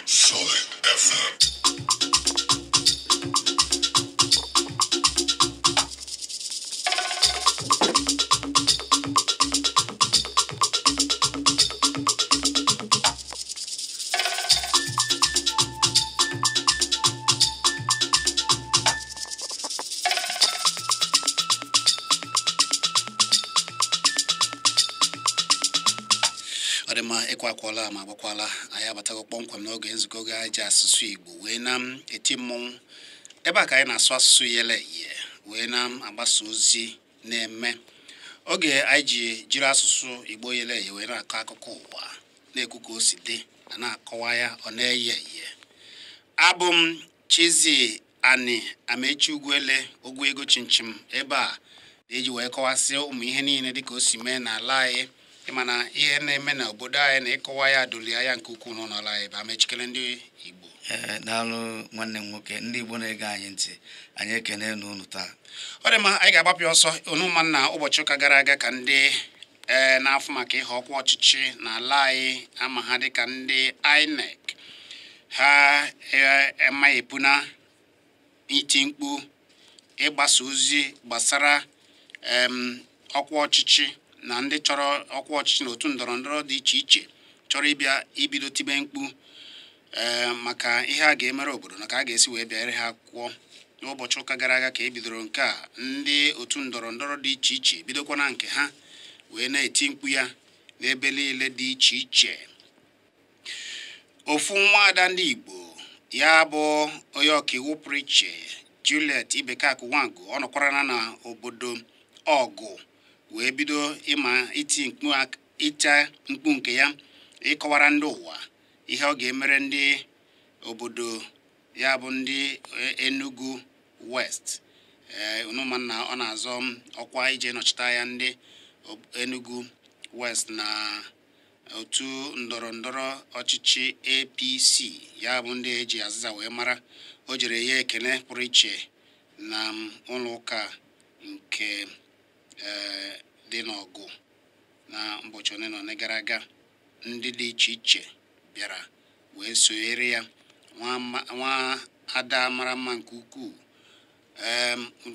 Solid FM. Ọ dị mma, ịkwa akwala ma agbakwala anyị abatago kpọmkwem n'oge nzukọ oge anyị ji asụsụ Igbo wee na-eti mmọnwụ. Ebe a ka anyị na-asụ asụsụ yele ye wee na-agbasa ozi na-eme oge anyị ji jiri asụsụ Igbo yele ye wee na-akọ akụkọ ụwa, na-ekwu ka o si dị, a na-akọwa ya, ọ na-eye eye. Abụ m Chizzy Ani Amechi Ugwuele Ogwu Ego Chinchim, ebe a na-eji wee kọwasịa ụmụ ihe niile dịka o si mee n'ala anyị. Ịma na ihe na-eme n'obodo anyị na ịkọwa ya dolie ya nke ukwuu n'ụlọ anyị bụ amechikere ndị Igbo. Ee, daalụ nwanne m nwoke. Ndị Igbo na-ege anyị ntị, anyị ekene n'unu taa. Ọ dị mma, anyị ga-agbapụ ọsọ onuma na ụbọchị ụka gara aga ka ndị na-afụ maka ịha ọkwa ọchịchị n'ala anyị ama ha dịka ndị INEC ha emaghepuna iti mkpu ịgbasa ozi gbasara ọkwa ọchịchị na ndị chọrọ ọkwa ọchịchị na otu ndọrọ ndọrọ dị iche iche chọrọ ịbịa ibido tibe mkpu maka ihe a ga-emere obodo na ka a ga-esi wee bịara ha akwụkwọ. N'ụbọchị ụka gara aga ka e bidoro nke a, ndị otu ndọrọ ndọrọ dị iche iche bidokwa na nke ha wee na-eti mkpu ya n'ebe niile dị iche iche. Ofu nwaada ndị Igbo ya bụ onye ọkaiwu pụrụ iche Juliet Ibekaku Nwangwu, ọ nọkwara na obodo Ọgụ wee bido ịma iti mkpu ịta mkpu nke ya, ịkọwara ndị ụwa ihe ọ ga-emere ndị obodo ya bụ ndị Enugu West. Unu ma na ọ na-azọ ọkwa ije nọchite anya ndị Enugu West na otu ndọrọ ndọrọ ọchịchị APC, ya bụ ndị eji azịza wee mara. O jere ya ekele pụrụ iche na ụlọ ụka nke dị n'Ọgụ na ụbọchị ole na ole gara aga. Ndị dị iche iche bịara wee sonyere ya. Nwa ada mara mma nke ukwuu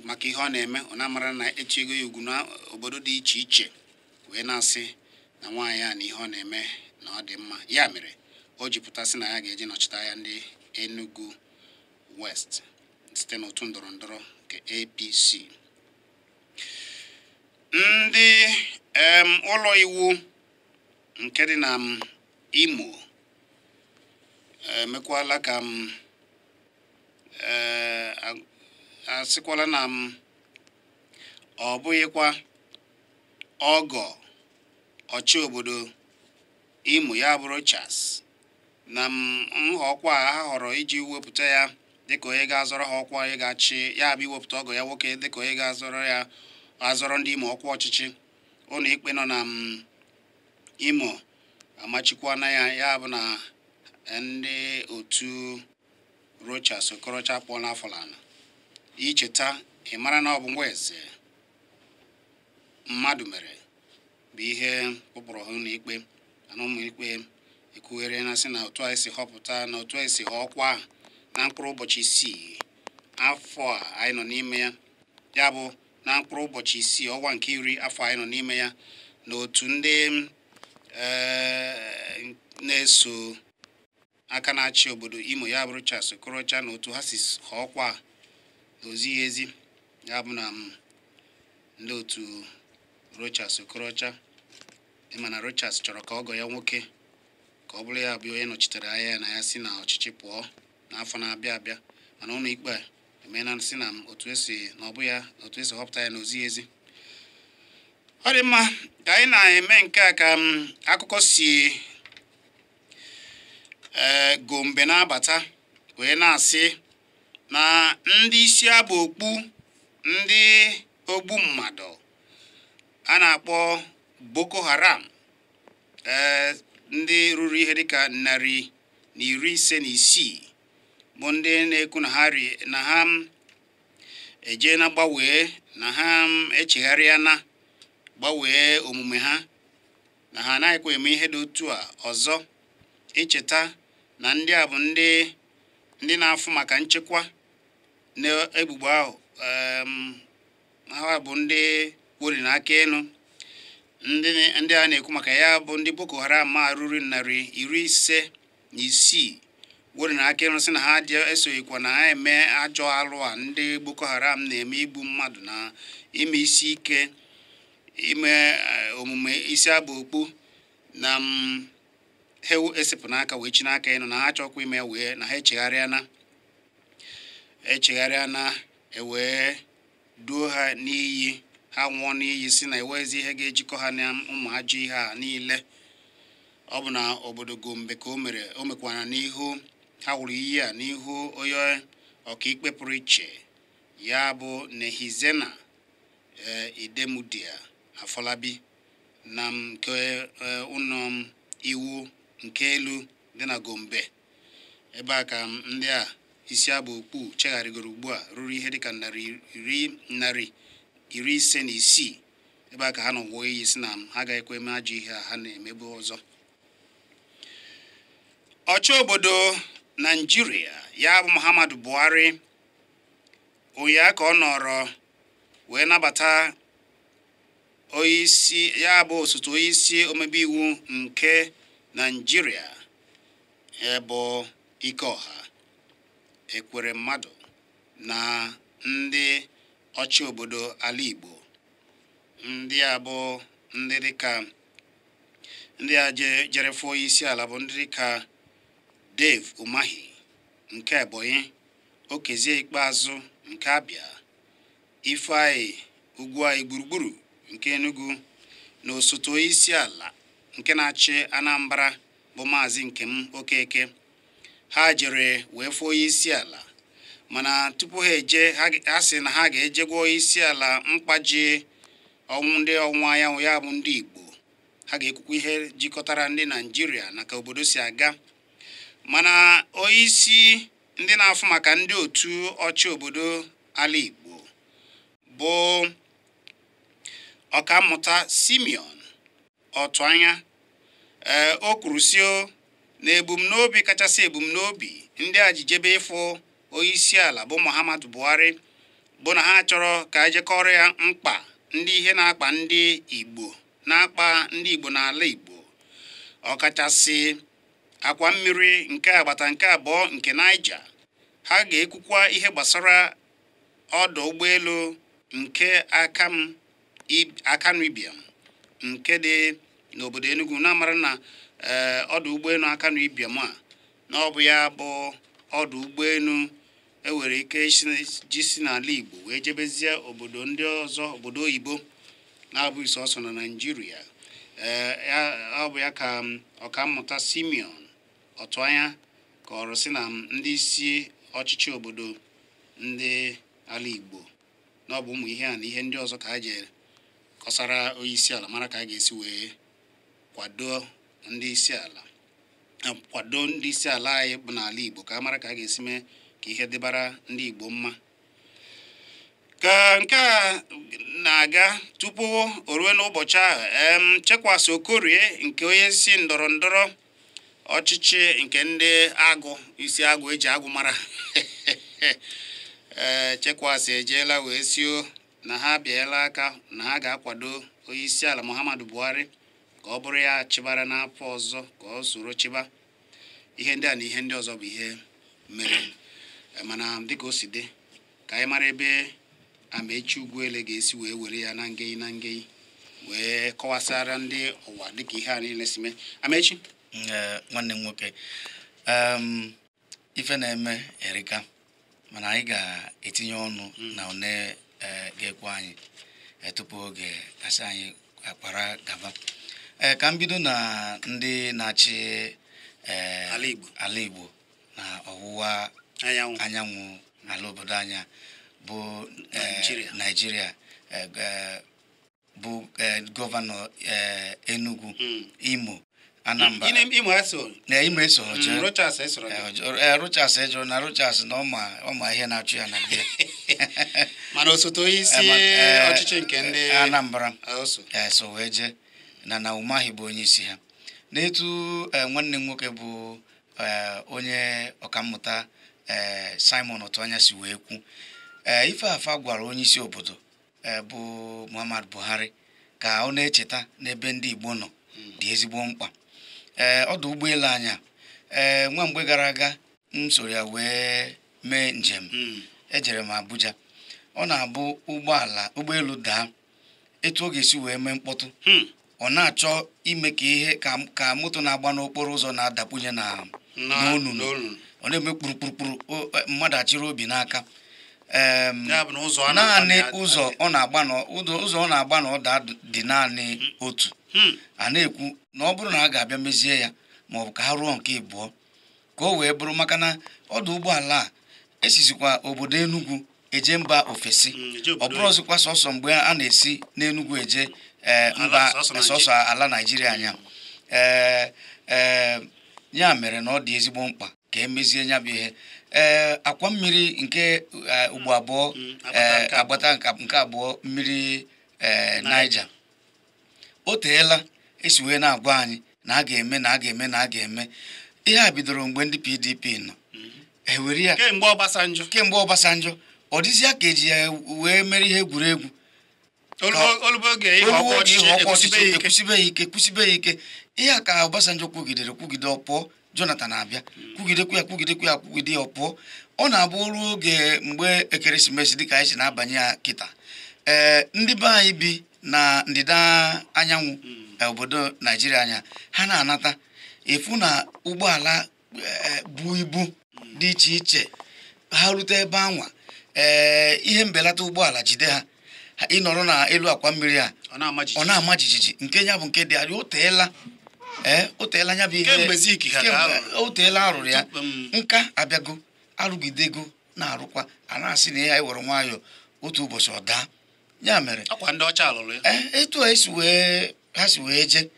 maka ihe ọ na-eme, ọ na-amara na etiego ya ugwu n'obodo dị iche iche wee na-asị na nwaanyị a na ihe ọ na-eme na ọ dị mma. Ya mere o ji pụtasị na ya ga-eji nọchite anya ndị Enugu West site n'otu ndọrọ ndọrọ nke APC. Ndị ụlọ iwu nke dị na Imo emekwala ka m asịkwala na m ọ bụghịkwa ọgọ ọchị obodo Imo ya bụ Rochas na nhọkwa ha họrọ iji wepụta ya dịka onye ga-azọrọ ha ọkwa onye ga-achị, ya bụ iwepụta ọgọ ya nwoke dịka onye ga-azọrọ ya azọrọ ndị Imo ọkwa ọchịchị. Ụlọ ikpe nọ na Imo amachikwana ya, ya bụ na ndị otu Rochas Okorocha pụọ n'afọ n'ala. Icheta ị mara na ọ bụ nwa eze mmadụ mere bụ ihe kpụpụrụ ha ụlọ ikpe, mana ụmụ ikpe ekwughere na sị na otu anyị si họpụta na otu anyị si họọ ọkwa na mkpụrụ ụbọchị isii afọ a anyị nọ n'ime ya, ya bụ na mkpụrụ ụbọchị isii ọnwa nke iri afọ anyị nọ n'ime ya, na otu ndị na-eso aka na-achị obodo Imo ya bụ Rochas Okorocha na otu ha si họọ ọkwa na ozighị ezi, ya bụ na ndị otu Rochas Okorocha ịma na Rochas chọrọ ka ọgọ ya nwoke ka ọ bụrụ ya bụ onye nọchitere anya ya na ya si na ọchịchị pụọ n'afọ na-abịa abịa, mana ụlọ ikpe emeela sị na otu esi na ọ bụ ya otu esi họpụta ya na ozighị ezi. Ọ dị mma ka anyị na-eme nke a ka akụkọ si Gombe na-abata wee na-asị na ndị isi abụ okpu ndị ogbu mmadụ a na-akpọ Boko Haram ndị ruru ihe dịka 156 bụ ndị na-ekwu na ha eje na gbanwee na ha echegharịana, gbanwee omume ha, na ha anaghịkwa eme ihe dị otu a ọzọ. Icheta na ndị a bụ ndị na-afụ maka nchekwa n'egbugbo ahụ, ha bụ ndị wori n'aka elu. Ndị a na-ekwu maka ya bụ ndị Boko Haram ma ruru 556 wori n'aka elu, sị na ha dị esoghịkwa na ha eme ajọ alụ a ndị Boko Haram na-eme, igbu mmadụ na ime isi ike, ime omume isi abụ okpu na ha esepụ n'aka wee chi n'aka elu, na ha chọkwa ime wee na ha echegharịana ewee duo ha n'iyi, ha nwụọ n'iyi, si na enweghịzi ihe ga-ejikọ ha na ụmụ ajọ ihe a niile. Ọ bụ na obodo Gombe ka o mere, o mekwara n'ihu ha wụrụ iyi a n'ihu onye ọkaikpe pụrụ iche, ya bụ Nehizena Idemudia Afọlabi, na nke ụlọ iwu nke elu dị na Gombe. Ebe a ka ndị a isi abụ okpu chegharịgoro ugbu a ruru ihe dịka 156. Ebe a ka ha nọ wuo iyi, si na ha agaghịkwa eme ajọ ihe a ha na-emebu ọzọ. Ọchị obodo Naijiria, ya bụ Muhammadu Buhari, ụnyaahụ ka ọ nọrọ wee nabata onyeisi ya bụ osote onyeisi omebe iwu nke Naijiria bụ Ikeọha Ekwere Mmadụ na ndị ọchị obodo ala Igbo. Ndị a bụ ndị dịka ndị a jere fụọ isi ala bụ ndị dịka Dave Umahi nke Ebonyi, Okezie Ikpeazụ nke Abia, Ifeanyi Ugwuanyi Gburugburu nke Enugu, na osote onyeisi ala nke na-achị Anambra bụ Maazị Nkem Okeke. Ha jere wee fụọ onyeisi ala, mana tupu ha eje, ha sị na ha ga-eje gwa onyeisi ala mkpaji ọnwụ ndị ọnwụwa anyanwụ, ya bụ ndị Igbo. Ha ga-ekwukwa ihe jikọtara ndị Naijiria na ka obodo si aga. Mana onyeisi ndị na-afụ maka ndị otu ọchị obodo ala Igbo bụ Ọkammụta Simeon Otuanya, o kwuru sio na ebumnobi kachasị ebumnobi ndị a ji jebe ịfụ onyeisi ala bụ Muhammadu Buhari bụ na ha chọrọ ka ejekọrọ ya mkpa ndị ihe na-akpa ndị Igbo na-akpa ndị Igbo n'ala Igbo, ọkachasị akwa mmiri nke agbata nke abụọ nke Niger. Ha ga-ekwukwa ihe gbasara ọdụ ụgbọelu nke Akanu Ibiam nke dị n'obodo Enugu, na-amara na ọdụ ụgbọelu Akanu Ibiam a na ọ bụ ya bụ ọdụ ụgbọelu enwere ike ji si n'ala Igbo wee jebezie obodo ndị ọzọ, obodo oyibo na-abụghị sọsọ na Naịjirịa. Ọ bụ ya ka Ọkammụta Simeon Otuanya kọrọ sị na ndị isi ọchịchị obodo ndị ala Igbo na ọ bụ ụmụ ihe a na ihe ndị ọzọ ka ha ji kọsara onyeisi ala, mara ka a ga-esi wee kwado ndị isi ala, kwado ndị isi ala anyị bụ n'ala Igbo, ka a mara ka a ga-esi mee ka ihe dịbara ndị Igbo mma. Ka nke a na-aga tupu o ruo n'ụbọchị ahụ, Chekwasị Okorie nke onye si ndọrọ ndọrọ ọchịchị nke ndị agụ isi agụ eji agụ mara, Chekwasị ejeela wee sio na ha bịala aka na ha ga-akwado onye isi ala Muhammadu Buhari ka ọ bụrụ ya chịbara n'afọ ọzọ, ka ọ soro chịba. Ihe ndị a na ihe ndị ọzọ bụ ihe mere, mana dịka o si dị ka anyị mara ebe Amaechi Ugwuele ga-esi wee were ya na ngei na ngei wee kọwasara ndị ụwa dịka ihe a niile si mee. Amaechi? Nwanne m nwoke, ife na-eme erika, mana anyị ga-etinye ọnụ na one ga-ekwe anyị tupu oge asị anyị akpara gaba. Ka m bido na ndị na-achị ala Igbo na ọwụwa anyanwụ ala obodo anya bụ Naijiria, bụ gọvanọ Enugu, Imo Anambra. Na Imo esoro jee. Rochas esoro. Rochas ejụrụ na Rochas na ọma ihe na-achụ ya na bịa. Mana osote onye isi ọchịchị nke ndị Anambra so wee jee na Umahi bụ onye isi ha. N'etu nwanne m nwoke bụ onye ọkammụta Simon Otuanya si wee kwu, ife afa gwara onye isi obodo bụ Muhammadu Buhari ka ọ na-echeta n'ebe ndị Igbo nọ dị ezigbo mkpa. Ọdụ ụgbọelu anya nwa mgbe gara aga m soro ya wee mee njem, ejere m Abuja. Ọ na-abụ ụgbọelu daa, etu ọ ga-esi wee mee mkpọtụ, ọ na-achọ ime ka ihe ka moto na-agba n'okporo ụzọ na-adakpunye na n'onunu, ọ na-eme kpurukpurukpuru, mmadụ achịrị obi n'aka. Naanị ụzọ ọ na-agba na ọda dị naanị otu. A na-ekwu na ọ bụrụ na a ga-abịa mezie ya ma ọ bụ ka ha rụọ nke ịbụọ ka o wee bụrụ, maka na ọdụ ụgbọala a esizikwa obodo Enugu eje mba ofesi, ọ bụrụ ọzọkwa sọsọ mgbe a na-esi n'Enugu eje mba sọsọ ala Naijiria anya. Ya mere na ọ dị ezigbo mkpa ka emezie ya bụ ihe. Akwa mmiri nke ugbo abụọ, agbata nke abụọ mmiri Niger, o teela esi wee na-agwa anyị na a ga-eme na a ga-eme na a ga-eme. Ihe a bidoro mgbe ndị PDP nọ ewere ya kemgbe Obasanjo, ọ dịzịa ka eji ya wee mere ihe egwuregwu. Ekwusibeghị ike. Ihe a ka Obasanjo kwugidere kwugide ọ pụọ, Jonathan abịa kwugidekwu ya kwugidekwu ya kwugide ya ọ pụọ. Ọ na-abụ ruo oge mgbe ekeresimesi dịka anyị si na-abanye ya kịta, ndị be anyị bi na ndịda anyanwụ obodo Naijiria anya ha na-anata efu na ụgbọala bu ibu dị iche iche ha rute ebe anwa, ihe mbelata ụgbọala jide ha, ịnọrọ na elu akwa mmiri a ọ na-ama jijiji. Nke ya bụ nke dị adị, o teela ya bụ ihe o teela arụrụ ya. Nka abịago arụgidego na-arụkwa, a na-asị na ya ewere nwayọọ otu ụbọchị ọ daa. Ya mere etu a ha si wee jee,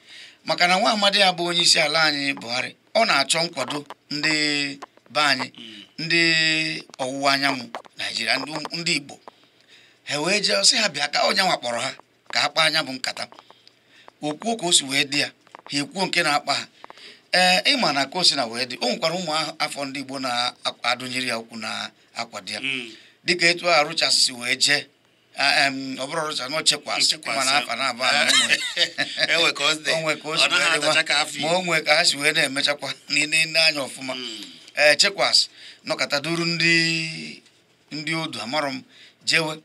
maka na nwa amadi ya bụ onye isi ala anyị Buhari, ọ na-achọ nkwado ndị be anyị, ndị ọwụwa anyanwụ Naijiria, ndị Igbo. Ha wee jee sị ha bịa ka onye nwa kpọrọ ha ka ha kpaa anya bụ nkata, okwuo ka o si wee dị ya, ha ekwuo nke na-akpa ha. Ịma na ka o si na wee dị, o nwekwara ụmụ afọ ndị Igbo na-adụnyere ya okwu na-akwado ya, dịka etu a Rochas si wee jee. Ọ bụrụ Rochas na Chekwas, mana afa na-aba onwe ka o si ma o nwee ka ha si wee na-emechakwa n'ile anya ọfụma. Chekwas nọkọta duru ndị odu amarọ m jewe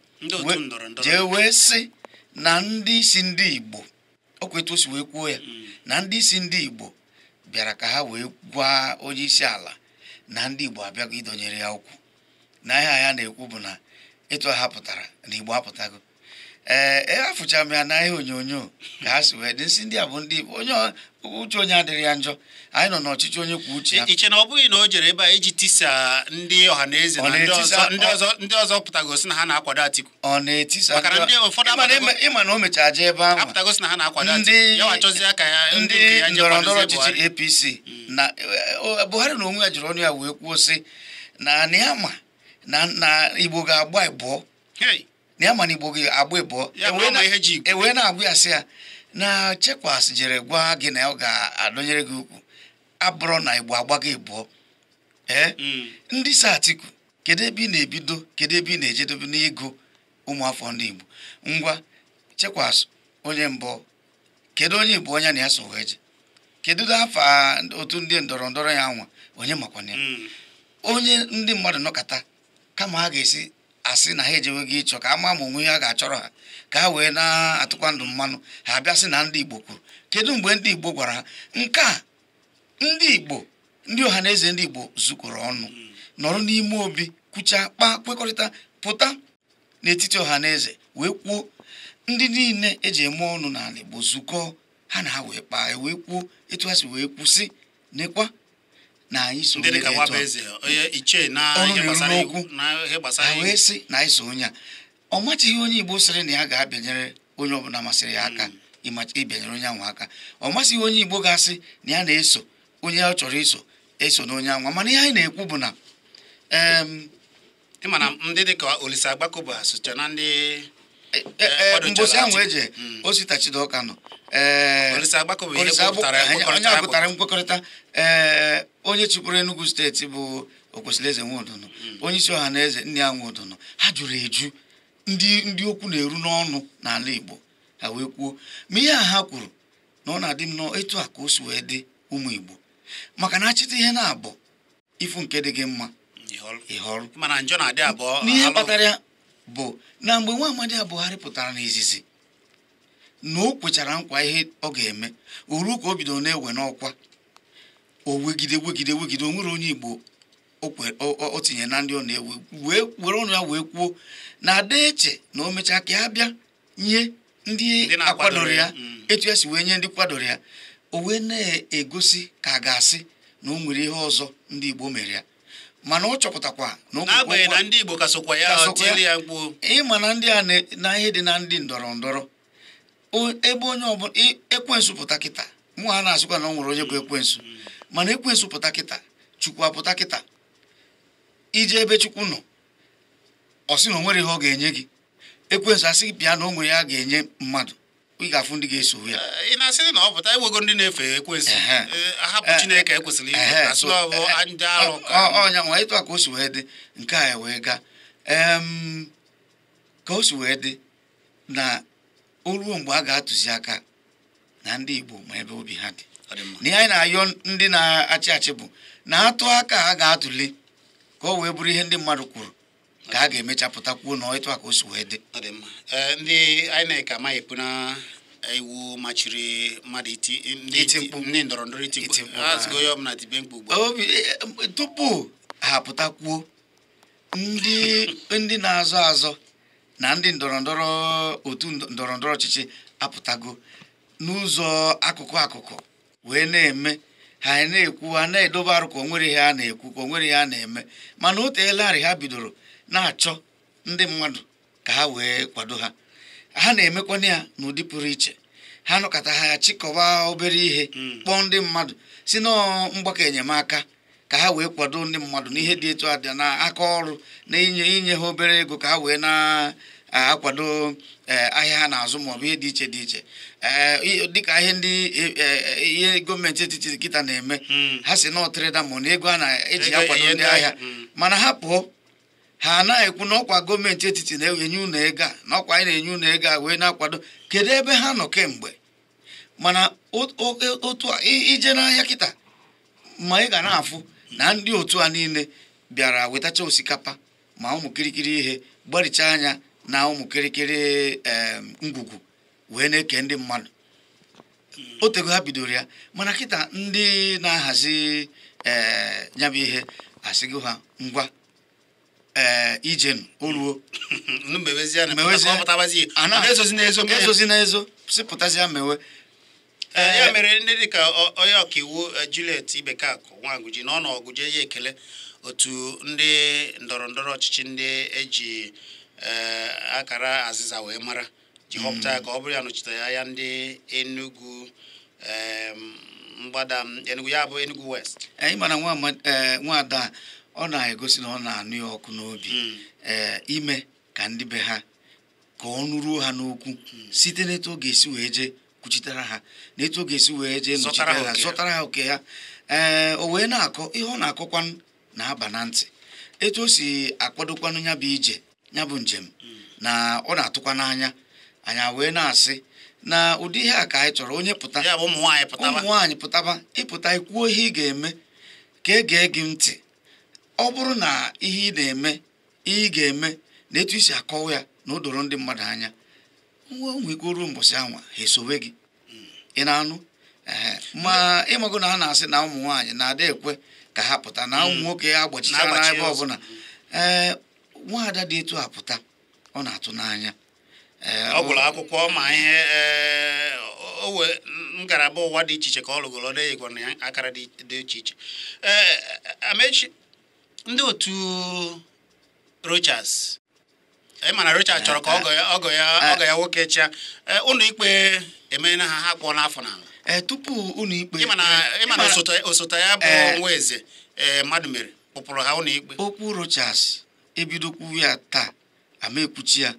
jee wee sị na ndị isi ndị Igbo, ọkwa etu o si wee kwuo ya, na ndị isi ndị Igbo bịara ka ha wee gwa onye isi ala na ndị Igbo abịago idonyere ya okwu, na ihe ya na-ekwu bụ na etu ha pụtara na Igbo apụtago. Afụcha m ya na ihe onyonyo ka ha si wee dị nsị ndị a bụ ndị Igbo, onye uche onye adịrị ya njọ, anyị nọ n'ọchịchị onye kwuo uche ya. Iche na ọ bụghị na o jere ebe a iji tisa ndị ọha na eze na ndị ọzọ pụtagosi na ha na-akwado Atiku. Ọ na-etisa ịma na o mechara jee ebe ahụ apụtagosi na ha na-akwado Atiku, ya wachọzie aka ya ndị ndọrọ ndọrọ ọchịchị APC na Buhari na onwe ya jiri ọnụ ya wee kwuo sị na ya ma na Igbo ga-agba ịbụọ, na ya ma na Igbo ga-agba ịbụọ, ewee na-agwa ya sị ya na Chekwas jere gwa gị na ọ ga-adọnyere gị ukwu, abụrụ na Igbo agbago ịbụọ. Ndị si Atiku, kedu ebe ị na-ebido, kedu ebe ị na-ejedobe n'ịgụ ụmụafọ ndị Igbo? Ngwa Chekwas onye mbụ, kedu onye Igbo onye na ya so wee je? Kedu afa otu ndị ndọrọ ndọrọ ya nwa onye makwana ya? Onye ndị mmadụ nọkọta kama ha ga-esi asị na ha ejewego ịchọ ka ama ma onwe ha ga-achọrọ ha ka ha wee na-atụkwa ndụ mmanụ, ha abịa sị na ndị Igbo kwuru. Kedu mgbe ndị Igbo gwara ha nke a? Ndị Igbo, ndị ọha na eze ndị Igbo zukọrọ ọnụ nọrọ n'ime obi kwucha kpaa kwekọrịta pụta n'etiti ọha na eze wee kwuo. Ndị niile eji eme ọnụ n'ala Igbo zukọ ha na ha wee kpaa wee kwuo etu ha si wee kwụsị nekwa na anyị so n'okwu ha wee sị na anyị so onye a. Ọ machighị onye Igbo sịrị na ya ga-abịanyere onye ọbụla masịrị ya aka ịbịanyere onye anwa aka. Ọ masịghị onye Igbo ga-asị na ya na-eso onye ọ chọrọ eso na onye anwa. Mana ihe anyị na-ekwu bụ na ịma na ndị dịka Olise Agbakoba socha na ndị mbosi ahụ eje Osita Chidoka nọ, Olise Agbakoba onye pụtara nkwekọrịta, onye chịkwuru Enugu steeti bụ Okwesilieze Nwodo nọ, onye isi ọha na eze nne ya Nwodo nọ. Ha jụrụ eju ndị okwu na-eru n'ọnụ n'ala Igbo, ha wee kwuo ma ihe a ha kwuru na ọ na-adị m nọọ etu a ka o si wee dị ụmụ Igbo, maka na achịta ihe na-abụ ifu nke dị gị mma ịhọrọ. N'ihe kpatara ya bụ na mgbe nwa amadi Buhari pụtara n'izizi na o kwechara nkwa ihe ọ ga-eme, o ruo ka o bidoro na-ewe n'ọkwa, o wegide wegide wegide, o nwere onye Igbo o tinye na ndị ọ na-ewe, wee were ọnụ ya wee kwuo na Adaeche na o mechaa ka ya bịa nye ndị akwadoro ya etu ya si wee nye ndị kwadoro ya. O wee na-egosi ka a ga-asị na o nwere ihe ọzọ ndị Igbo mere ya, mana ọ chọpụtakwa na ndị Igbo ka sokwa ya ịma na ndị a na ihe dị na ndị ndọrọ ndọrọ ebe onye ọbụla ekwensu pụta kịta, mụ ha na-asịkwa na ọ nwere onye bụ ekwensu, mana ekwensu pụta kịta, Chukwu apụta kịta, ije ebe Chukwu nọ ọ sị na o nwere ihe ọ ga-enye gị, ekwensu asị gị bịa na o nwere ya ga-enye mmadụ, ị ga-afụ ndị ga-eso ya. Ị na-asị na ọ pụta ewego ndị na-efe ekwensu, hapụ Chineke ekwesịrị ọnya nwa. Etu a ka o si wee dị nke a wee gaa, ka o si wee dị na o ruo mgbe a ga-atụzi aka na ndị Igbo ma ebe obi ha dị. Na ihe anyị na-ayọ ndị na-achị achị bụ na atụ aka ha ga-atụle ka o wee bụrụ ihe ndị mmadụ kwuru ka a ga-emecha pụta kwuo na etu a ka o si wee dị. Ndị INEC amaghị ekwu na iwu machiri mmadụ iti mkpu, ndị ndọrọ ndọrọ iti mkpu, ha sịgo onye ọbụla tibe mkpu ugbu a. Tupu ha pụta kwuo, ndị na-azọ azọ na ndị ndọrọ ndọrọ otu ndọrọ ndọrọ ọchịchị apụtago n'ụzọ akụkụ akụkụ wee na-eme ha na-ekwu, ha na-edobe arụ ka o nwere ihe a na-ekwu, ka o nwere ihe a na-eme, mana o teelarị ha bidoro na-achọ ndị mmadụ ka ha wee kwado ha. Ha na-emekwana ya n'ụdị pụrụ iche, ha nọkọta ha ya chịkọba obere ihe kpọọ ndị mmadụ si nọọ mgbakọ enyemaka ka ha wee kwado ndị mmadụ n'ihe dị etu a dị na aka ọrụ na inye ha obere ego ka ha wee na-akwado ahịa ha na-azụ maọbụ ihe dị iche dị iche, dịka ihe ndị ihe gọọmenti etiti kịta na-eme. Ha si na ọtịrịda ma na ego a na-eji akwado ndị ahịa, mana ha pụọ ha anaghị ekwu na ọkwa gọọmenti etiti na-enye unu ego a, na ọkwa anyị na-enye unu ego a wee na-akwado. Kedu ebe ha nọ kemgbe? Mana otu ije n'ahịa kịta ma ị ga na-afụ na ndị otu a niile bịara wetacha osikapa ma ụmụ kirikiri ihe gbaricha anya na ụmụ kirikiri ngwugwu wee na-eke ndị mmadụ. Otego ha bidoro ya, mana kịta ndị na-ahazi ya bụ ihe asịgo ha ngwa ijenu oruo ezozi na-ezo sịpụtazi ya mewe. Ya mere ndị dịka onye ọkaiwu Juliet Ibekakụ Nwagụji na ọ nọ ọgụje ya ekele otu ndị ndọrọ ndọrọ ọchịchị ndị eji akara azịza wee mara ji họpụta ya ka ọ bụrụ ya nọchitere anya ndị Enugu mgbada Enugu, ya bụ Enugu West. Anyị mara nwaada ọ na-egosi na ọ na-anụ ya ọkụ n'obi ime ka ndị be ha ka ọ nụruo ha n'okwu site n'etu ọ ga-esi wee jee kwuchitere ha, n'etu ọ ga-esi wee jee nọchitere ha, zọtara ha oke ha. O wee na-akọ ihe ọ na-akọkwa na-aba na ntị, etu o si akwadokwanụ ya bụ ije ya bụ njem na ọ na-atụkwa n'anya anyị wee na-asị na ụdị ihe a ka anyị chọrọ. Onye pụta ụmụ nwaanyị pụtaba, ịpụta ikwuo ihe ị ga-eme ka e gee gị ntị. Ọ bụrụ na ihe ị na-eme ihe ị ga-eme na etu isi akọwa ya na o doro ndị mmadụ anya, nwe ike ruo mbọsị anwa ha esowe gị. Ị na-anụ? Ma ịmago na ha na-asị na ụmụ nwaanyị na-ada ekwe ka ha pụta na ụmụ nwoke ya agbachichara n'ebe ọbụla. Nwaada dị etu a pụta ọ na-atụ n'anya. Ọ gụrụ akwụkwọ ma ihe o wee ngalaba ụwa dị iche iche ka ọ lụgoro, ọ dịghịkwa na akara dị iche iche. Amechi, ndị otu Rochas Mana Rochas chọrọ ka ọgọ ya nwoke chịa. Ụlọ ikpe emeela ha kpọọ n'afọ n'ala. Tupu ụlọ ikpe, ịma na osote ya bụ Nwaeze mmadụ mere kpụpụrụ ha ụlọ ikpe. Okwu Rochas ebidokwu ya taa ama ekwuchi ya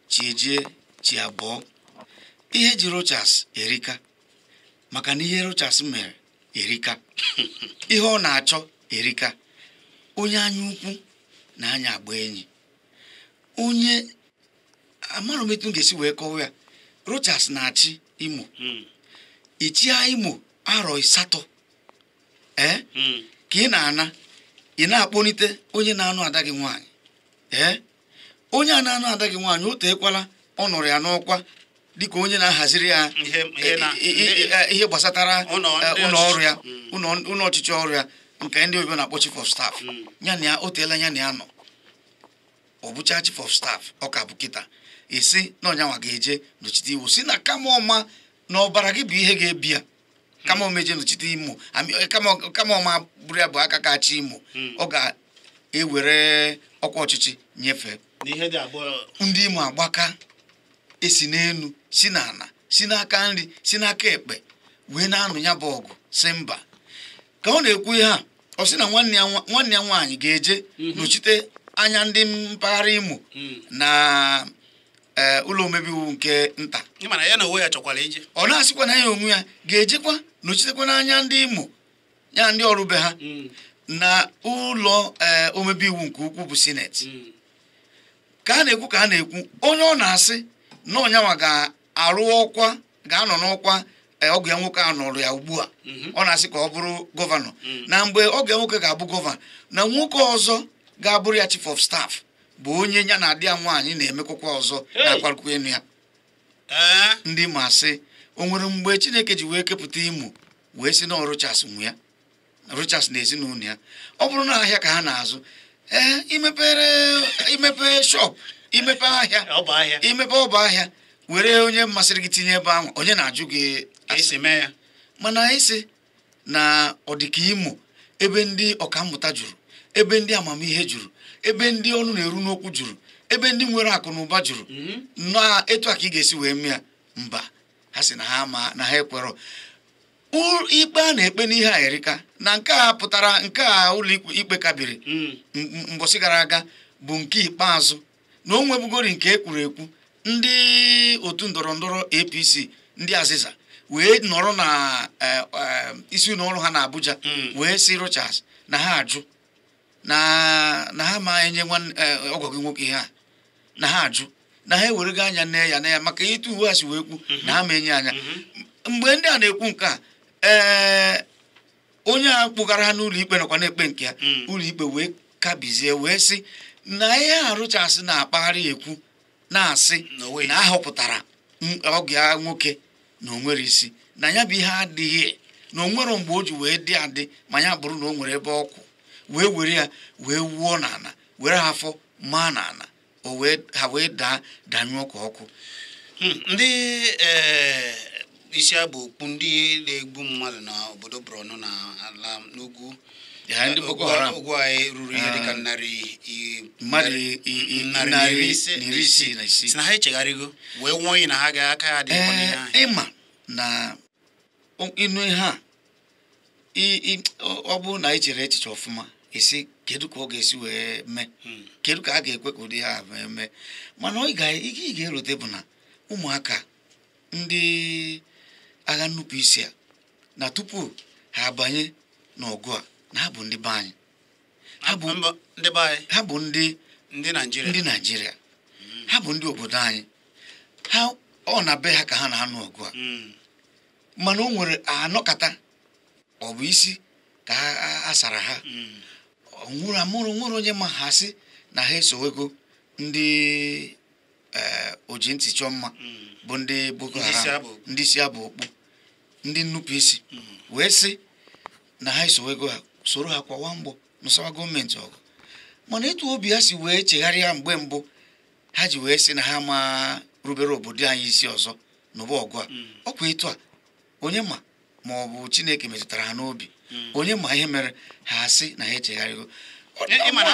chi ejie chi abụọ. Ihe ji Rochas erika, maka na ihe Rochas mere erika, ihe ọ na-achọ erika. Onye anya ukwu na anya agba enyi, onye amara m etu m ga-esi wee kọwa ya. Rochas na-achị Imo, ichia Imo arọ 8 ka ị na-ana, ị na-akpọlite onye na-anụ ada gị nwaanyị. Onye a na-anụ ada gị nwaanyị o teekwala ọ nọrọ ya n'ọkwa dịka onye na-ahaziri ya ihe gbasatara ụlọ ọrụ ya, ụlọ ọchịchị ọrụ ya nke ndị oyibo na-akpọ chief of staff. Ya na ya o teela ya na ya nọ, ọ bụcha chief of staff ọ ka bụ kịta. Esi na ọnyanwa ga-eje nọchite iwu, si na kama ọma na ọbara gị bụ ihe ga-ebi ya, kama ọma eje nọchite Imo, kama ọma bụrụ ya bụ aka kacha Imo, ọ ga-ewere ọkwa ọchịchị nyefee. Ndị Imo agbaka esi n'elu si n'ala si n'aka nri si n'aka ekpe wee na-anụ ya bụ ọgụ, si mba. Ka ọ na-ekwu ihe a, ọ sị na nwanne ya nwaanyị ga-eje nọchite anya ndị mpaghara Imo na ụlọ omebe iwu nke nta. Ọ na-asịkwa na ya onwe ya ga-ejekwa nọchitekwa n'anya ndị Imo ya ndị ọrụ be ha na ụlọ omebe iwu nke ukwu bụ sineti. Ka a na-ekwu ka a na-ekwu, onye ọ na-asị na ọnyanwa ga-arụ ọkwa, ga-anọ n'ọkwa ọgụ ya nwoke a nọrọ ya ugbu a, ọ na-asị ka ọ bụrụ gọvanọ. Na mgbe ọgụ ya nwoke ga-abụ gọvanọ, na nwoke ọzọ ga-abụrụ ya chief of staff bụ onye ya na adị ya nwaanyị na-emekọkwa ọzọ na-akwarịkwa enu ya. Ndị ma sị o nwere mgbe Chineke ji wee kepụta Imo wee sị na Rochas nwe ya, Rochas na ezinụlọ ya. Ọ bụrụ na ahịa ka ha na-azụ, imepe shop, imepe ahịa, imepe ọba ahịa, were onye masịrị gị tinye ebe ahụ, onye na-ajụ gị asị. Mana isi na ọ dị ka Imo ebe ndị ọkammụta juru, ebe ndị amamihe juru, ebe ndị ọnụ na-eru n'okwu juru, ebe ndị nwere akụ na ụba juru, na etu a ka ị ga-esi wee mee ya. Mba, ha sị na ha ma na ha ekwerọ. Ikpe a na-ekpe n'ihe a erika na nke a pụtara, nke a ụlọ ikpe kabiri mbọsị gara aga bụ nke ikpeazụ na o nwebugori nke e kwuru ekwu. Ndị otu ndọrọ ndọrọ APC ndị azịza wee nọrọ na isi ụlọ ọrụ ha na Abuja wee sị Rochas na ha ajụ na ha ma enye ọgọ gị nwoke ihe a, na ha ajụ na ha ewerego anya nne ya na ya maka ịtụ uwe a si wee kwu na ha ma enye anya. Mgbe ndị a na-ekwu nke a, onye a kpụgara ha n'ụlọ ikpe nọkwa na-ekpe nke ya, ụlọ ikpe wee kabizie wee sị na ihe a Rochas na-akpagharị ekwu na-asị na ahọpụtara ọgụ ya nwoke na o nwere isi, na ya bụ ihe adịghị, na o nwere mgbe o ji wee dị adị, ma ya bụrụ na o nwere ebe ọkwụ wee were ya wee wuo n'ala, were ha afọ maa n'ala, ha wee daa danyụọ ka ọkụ. Ndị isi abụ okpu ndị na-egbu mmadụ na obodo Borno na ala n'ugwu ugwu anyị ruru ihe dịka 660 si na ha echegharịgo wee nwụọ iyi na ha ga-aka ya adịghị n'ihe ahụ. Ịma na ịnụ ihe a, ọ bụrụ na ị chere echiche ọfụma, esi kedu ka ọ ga-esi wee mee, kedu ka a ga-ekwe ka ụdị ha wee mee. Mana ị ga-erote bụ na ụmụaka ndị agha nnupụ isi a na tupu ha abanye n'ọgụ a, na ha bụ ndị be anyị, ha bụ ndị Naịjirịa, ha bụ ndị obodo anyị, ha ọ na be ha ka ha na-anụ ọgụ a. Mana o nwere anọkata ọ bụ isi ka a sara ha, nwụrụ amụrụ nwere onye ma ha sị na ha esowego ndị oji ntị chọọ mma bụ ndị Boko Haram, ndị isi abụ okpu, ndị nnupụ isi, wee sị na ha esowego ha, soro ha kwawa mgbọ nụsawa gọọmenti ọgụ. Mana etu obi ha si wee chegharịa mgbe mbụ ha ji wee sị na ha ma rubere obodo anyị isi ọzọ n'ụba ọgụ a, ọkwa etu a onye ma ma ọ bụ Chineke metụtara ha n'obi, onye ma ihe mere ha sị na ha echegharịgo.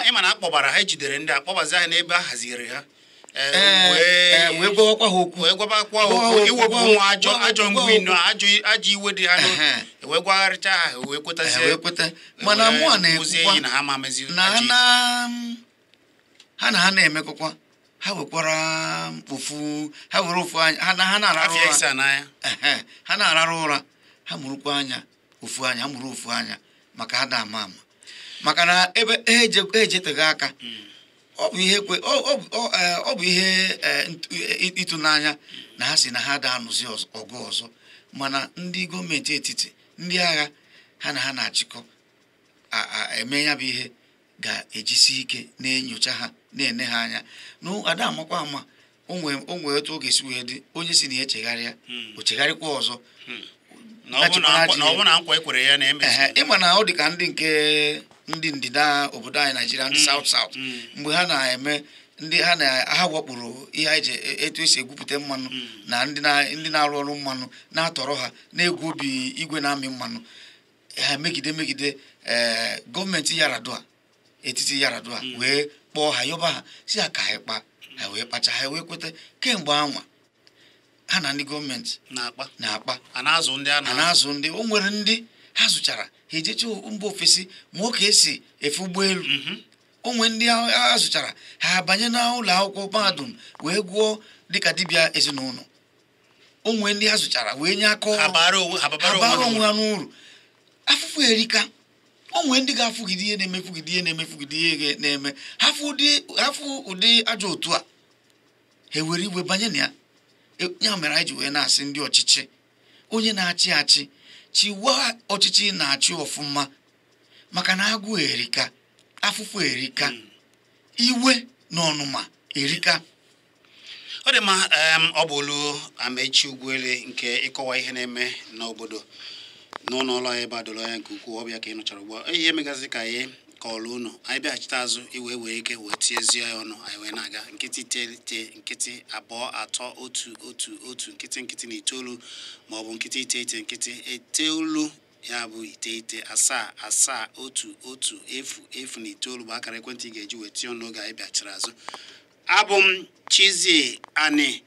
Ịma na akpọbara ha, ejidere ndị akpọbazi ha n'ebe a haziri ha, wee gwawakwa ha okwu, wee gwabakwa okwu iwepụ nwa ajọ mgbu ajọ iwe dị ha n'obi, wee gwagharịcha ha, wee kwetazie, wee kweta. Mana mụ a na-ekwukwa na ha ma mezi na ha na ha na-emekọkwa, ha wekwara ofu, ha were ofu anya, ha na-ararụ ụra, ha na-ararụ ụra, ha mụrụkwa anya ofu anya, ha mụrụ ofu anya, maka ha da ama ama, maka na ebe ejeteghị aka. Ọ bụ ihe ọ bụ ihe ịtụnanya na ha si na ha da anụzi ọgụ ọzọ, mana ndị gọọmenti etiti, ndị agha ha na ha na-achịkọ eme ya bụ ihe ga-ejisi ike na-enyocha ha, na-ene ha anya. Na ada amakwa ama, o nwee otu ọ ga-esi wee dị, onye si na ya echegharịa, o chegharịkwa ọzọ. Ịma na ọ dị ka ndị nke ndị ndịda obodo anyị Naijiria, ndị South South, mgbe ha na-eme ndị ha na ha wakporo ihe anyị ji etu esi egwupụta mmanụ, na ndị na-arụ ọrụ mmanụ na-atọrọ ha, na-egwu obi igwe na-amị mmanụ ha, megide gọọmenti Yaradua etiti Yaradua wee kpọọ ha, yọba ha, si ha ka anyị kpa ha, wee kpacha ha, wee kweta. Kemgbe anwa ha na ndị gọọmenti na-akpa, a na-azụ ndị o nwere ndị ha zụchara ha ejecha mba ofesi ma ọ ka esi efe ụgbọelu. O nwere ndị ha zụchara ha banye n'ụlọ akwụkwọ mahadum wee gụọ dịka dibịa ezinụlọ. O nwere ndị ha zụchara wee nye aka ọrụ, ha bara onwe ha n'uru. Afụfụ erika. O nwere ndị ga-afụgide ihe na-emefugide ihe na-emefugide ihe na-eme, ha fụ ụdị ajọ otu a, ha ewere iwe banye na ya. Ya mere anyị ji wee na-asị ndị ọchịchị, onye na-achị achị chiwa ọchịchị na-achị ọfụma, maka na agụụ erika, afụfụ erika, iwe na ọnụma erika. Ọ dị mma. Ọ bụ olu Amechi Ugwuele nke ịkọwa ihe na-eme n'obodo n'ụlọ ụlọ ebe a doro anya nke ukwuu. Ọbịa ka ị nụchara ugbu a, ihe megasị ka anyị kọọrọ unu, anyị bịaghachite azụ iwe wee ike wee tiezie ya ọnụ. Anyị wee na-aga 0 9 0 2 3 1 1 1 0 0 9 maọbụ 0 9 0 9, ya bụ 9 7 7 1 1 0 0 9 bụ akara ekwentị ị ga-eji wee tinye ọnụ oge anyị bịachara azụ. Abụ m Chizzy Ani.